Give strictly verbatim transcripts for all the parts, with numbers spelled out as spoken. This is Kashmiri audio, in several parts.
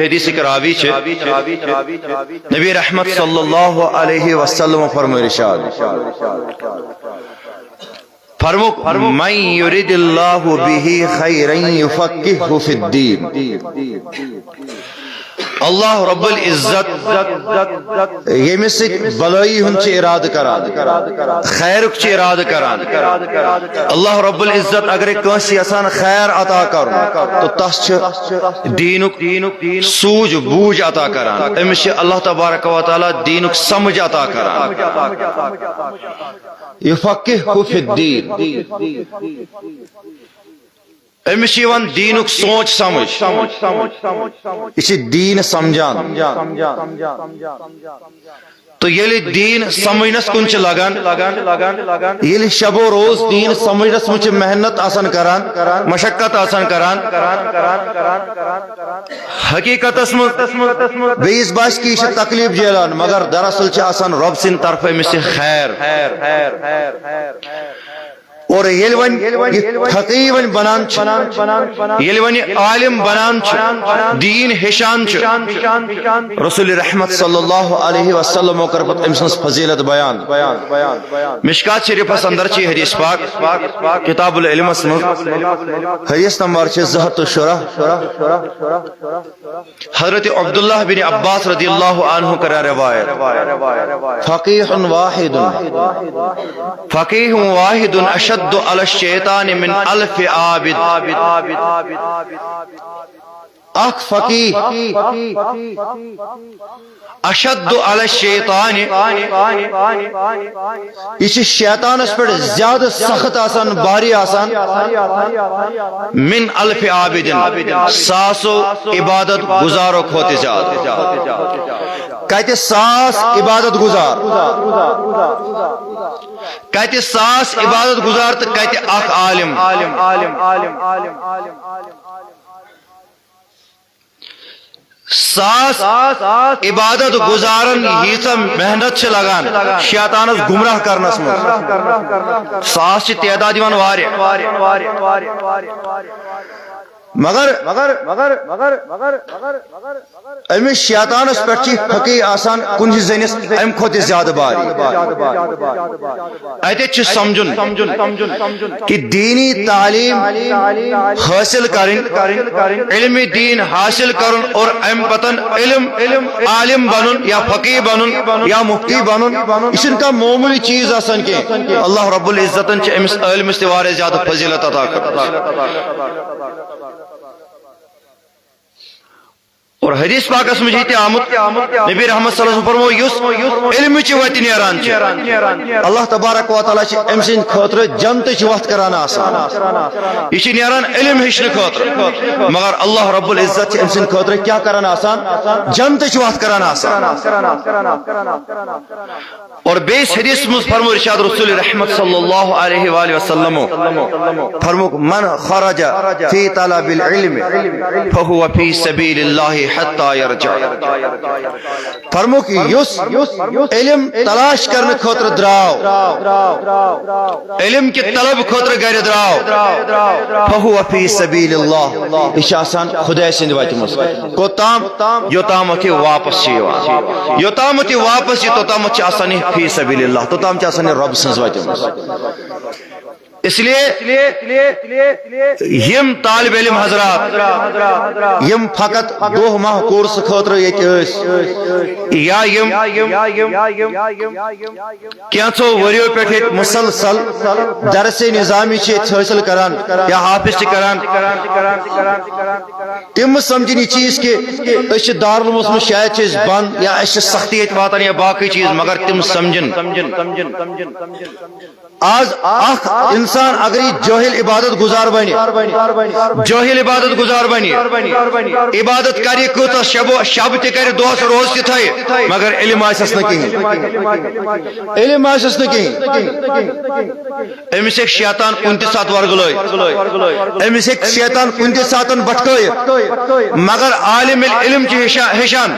حدیث کے راوی چھِ نبی رحمت صلی اللہ علیہ وسلم فرمائے ارشاد، فرموک، من یرد اللہ بہ خیرا یفقہہ فی الدین۔ اللہ رب العزت ییٚمِس سۭتۍ بلٲیی ہُنٛد چھُ ارادٕ کران، خیرُک چھُ ارادٕ کران، اللہ رب العزت اگرے کٲنٛسہِ یژھان خیر عطا کرُن، تہٕ تس چھُ دیٖنُک سوٗجھ بوٗجھ عطا کران، أمِس چھُ اللہ تبارک و تعالیٰ دیٖنُک سمجھ عطا کران۔ یفقہہ فی الدین۔ أمِس چھِ یِوان دیٖنُک سونٛچ سمجھ۔ یہِ چھِ دیٖن سمجھان۔ تہٕ ییٚلہِ دیٖن سمجھنس کُن چھِ لگان، ییٚلہِ شب و روز دیٖن سمجھنس منٛز چھِ محنت آسان کران، مشقت آسان کران، حقیقتس منٛز بیٚیِس باسہِ کہِ یہِ چھِ تکلیف جیلان، مگر دراصل چھِ آسان رۄب سٕنٛدِ طرفہٕ أمِس یہِ خیر۔ اور ییٚلہِ وۄنۍ یہِ فقیٖح وۄنۍ بنان چھُ، ییٚلہِ وۄنۍ یہِ عالم بنان چھُ، دیٖن ہیٚچھان چھُ، رسول رحمت صلی اللہ علیہ وسلمو کٔر پتہٕ أمۍ سٕنٛز فضیلت بیان۔ مشکات شریفس اندر چھِ یہِ حدیث پاک، کتاب العلمس منٛز، حدیث نمبر چھِ زٕ ہتھ تہٕ شُراہ۔ حضرت عبداللہ بن عباس رضی اللہ عنہ کران روایت، فقیح واحد، فقیح واحد اشد علی الشیطان من الف عابد۔ اکھ فقیح اشد علی الشیطان، یہِ چھُ شیطانس پٮ۪ٹھ زیادٕ سخت آسان، بھاری آسان، من الف عابدن، ساسو عبادت گزارو کھۄتہٕ زیادٕ۔ کتہِ ساس عبادت گزار، کتہِ ساس عبادت گزار تہٕ کتہِ اکھ عالم۔ ساس عبادت گزارن ییٖژاہ محنت چھِ لگان شیطانس گمراہ کرنس منٛز، ساس چھِ تعداد یِوان واریاہ۔ مگر، مگر، مگر، مگر، مگر، مگر، أمِس شیطانس پٮ۪ٹھ چھِ فقیح آسان کُنہِ زٔنِس اَمہِ کھۄتہٕ تہِ زیادٕ باری۔ اَتٮ۪تھ چھُ سمجھُن کہِ دیٖنی تعلیٖم حٲصِل کرٕنۍ، علم دین حاصل کرُن اور اَمہِ پتن علم، عالم بنُن یا فقیح بنُن یا مفتی بنُن، یہِ چھُنہٕ کانٛہہ معموٗلی چیٖز آسان کینٛہہ۔ اللہ رب العزتن چھِ أمِس عٲلمس تہِ واریاہ زیادٕ فضیلت عطا کٔرمٕژ۔ اور حدیث پاکس منٛز چھِ یہِ تہِ آمُت، نبی رحمت صلی اللہ علیہ وسلم فرمو، یُس علمٕچہِ وتہِ نیران چھُ، اللہ تبارک و تعالیٰ چھِ أمۍ سٕنٛدِ خٲطرٕ جنتٕچ وتھ کران آسان۔ یہِ چھِ نیران علم ہیٚچھنہٕ خٲطرٕ، مگر اللہ رب العزت چھِ أمۍ سٕنٛدِ خٲطرٕ کیٛاہ کران آسان؟ جنتٕچ وتھ کران آسان۔ اور بیٚیِس حدیث منٛز فرمو ارشاد رسول رحمت صلی اللہ علیہ وآلہ وسلم، فرموک، من خرج فی طلب العلم فهو فی سبیل اللہ حتی یرجع۔ فرموک، یُس علم تلاش کرنہٕ خٲطرٕ درٛاو، علم کہِ طلب خٲطرٕ گرِ درٛاو، فهو فی سبیل اللہ، یہِ چھُ آسان خداے سٕنٛدِ وتہِ منٛز۔ کوٚتام؟ یوٚتامَتھ یہِ واپس چھِ یِوان۔ یوٚتامَتھ یہِ واپس یی، توٚتامَتھ چھِ آسان یہِ فی سبیل اللہ، توٚتام چھِ آسان یہِ رۄب سٕنٛز وتہِ منٛز۔ اس لیے یِم طالب علم حضرات، یِم فقط دۄہ ماہ کورسہٕ خٲطرٕ ییٚتہِ ٲسۍ، یا یِم کینٛژھو ؤریو پٮ۪ٹھ ییٚتہِ مسلسل درسِ نظامی چھِ ییٚتہِ حٲصِل کران یا حافظ چھِ کران، تِم سمجھن یہِ چیٖز کہِ أسۍ چھِ دارالعلومس منٛز، شاید چھِ أسۍ بنٛد یا اَسہِ چھِ سختی ییٚتہِ واتان یا باقٕے چیٖز، مگر تِم سمجھن۔ آز اکھ انسان اگر یہِ جٲہِل عبادت گزار بنہِ، جٲہِل عبادت گزار بنہِ، عبادت کرِ کۭژاہ شب و، شب تہِ کرِ، دۄہس روز تہِ تھایہِ، مگر علم آسٮ۪س نہٕ کِہیٖنۍ۔ علم آسٮ۪س نہٕ کِہیٖنۍ۔ أمِس ہیٚکہِ شیطان کُنہِ تہِ ساتہٕ ورگلٲیِتھ۔ أمِس ہیٚکہِ شیطان کُنہِ تہِ ساتہٕ بٹکٲیِتھ۔ مگر عالم ییٚلہِ علم چھِ ہیٚچھا-، ہیٚچھان،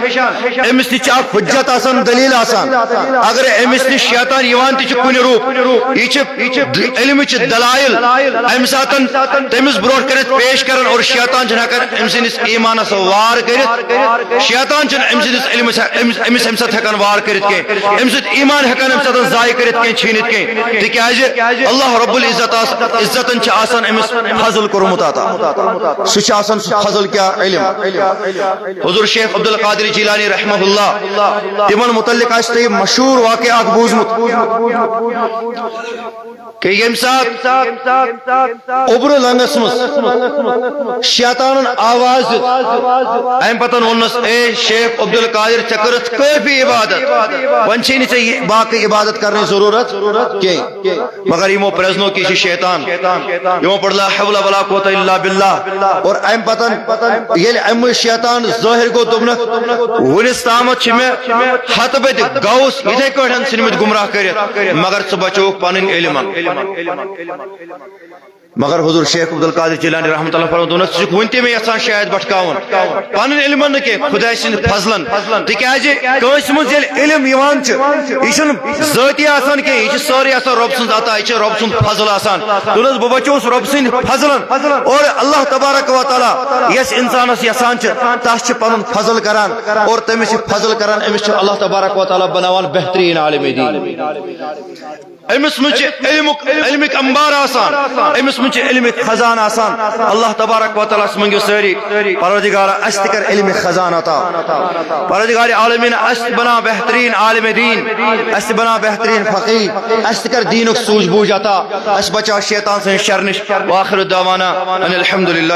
أمِس نِش چھِ اکھ حجت آسان، دلیل آسان۔ اگر أمِس نِش شیطان یِوان تہِ چھُ کُنہِ روٗپ، یہِ چھِ علمٕچ دلائل امہِ ساتن تٔمِس برونٛٹھ کٔرِتھ پیش کران، اور شیطان چھُنہٕ ہٮ۪کان أمۍ سٕنٛدِس ایٖمانس وار کٔرِتھ۔ شیطان چھُنہٕ أمۍ سٕنٛدِس علمس، أمِس، أمِس اَمہِ ساتہٕ ہٮ۪کان وار کٔرِتھ کینٛہہ، أمۍ سُنٛد ایٖمان ہٮ۪کان اَمہِ ساتہٕ ضایع کٔرِتھ کینٛہہ، چھیٖنِتھ کینٛہہ، تِکیازِ اللہ رب العزت آس-، عزتن چھِ آسان أمِس فضل کوٚرمُت عطا۔ سُہ چھُ آسان سُہ فضل کیٛاہ؟ علم۔ حضور شیخ عبدالقادر جیلانی رحمہ اللہ، تِمن متعلق آسہِ تۄہہِ مشہوٗر واقعہ اکھ بوٗزمُت۔ کہ ییٚمہِ ساتہٕ اوٚبرٕ لنگس منٛز شیطانن آواز دِژ، امہِ پتہٕ ووٚننس، "اے شیخ عبدالقادر، ژےٚ کٔرٕتھ کٲفی عبادت، وۄنۍ چھے نہٕ ژےٚ یہِ باقٕے عبادت کرنٕچ ضروٗرت کینٛہہ۔" مگر یِمو پرزنو کہِ یہِ چھُ شیطان، یِمو پوٚر لا حول ولا قوة الا باللہ، اور امہِ پتہٕ ییٚلہِ امہِ شیطان ظٲہِر گوٚو، دوٚپنکھ، "وُنِس تامتھ چھِ مےٚ ہتہٕ بٔدۍ غوث یِتھے کٲٹھۍ ژھٕنمٕتۍ گمراہ کٔرِتھ، مگر ژٕ بچووُکھ پنٕنۍ علمن۔" مگر حضور شیخ عبدالقادر جیلانی رحمۃ اللہ فرماوان، دوٚپنس، "ژٕ چھُکھ وُنہِ تہِ مےٚ یژھان شاید بٹھکاوُن، پنٕنۍ علمن نہٕ کینٛہہ، خداے سٕنٛدِ فضلن، تِکیازِ کٲنٛسہِ منٛز ییٚلہِ علم یِوان چھُ، یہِ چھُنہٕ ذٲتی آسان کینٛہہ، یہِ چھُ سٲرٕے آسان رۄب سٕنٛز عطا، یہِ چھُ رۄب سُنٛد فضل آسان۔" دوٚپنس، "بہٕ بچووُس رۄب سٕنٛدِ فضلن، اور اللہ تبارک و تعالیٰ یس انسانس یژھان چھُ، تس چھُ پنُن فضل کران، اور تٔمِس چھُ فضل کران، أمِس چھُ اللہ تبارک و تعالیٰ بناوان بہترین عالم دین۔" أمِس منٛز چھِ علمُک، علمٕکۍ انبار آسان، أمِس منٛز چھِ علمٕکۍ خزانہٕ آسان۔ اللہ تبارک و تعالیٰ ہس منٛگِو سٲری، پروردگارا، اسہِ تہِ کر علمِ خزانہٕ عطا۔ پروردگار عالمین، اسہِ تہِ بنا بہترین عالم دین، اسہِ تہِ بنا بہترین فقیہ، اسہِ تہِ کر دینُک سوٗجھ بوٗجھ عطا، اسہِ بچاو شیطان سٕنٛدِ شرٕ نِش۔ وآخر دعوانا ان الحمد للہ۔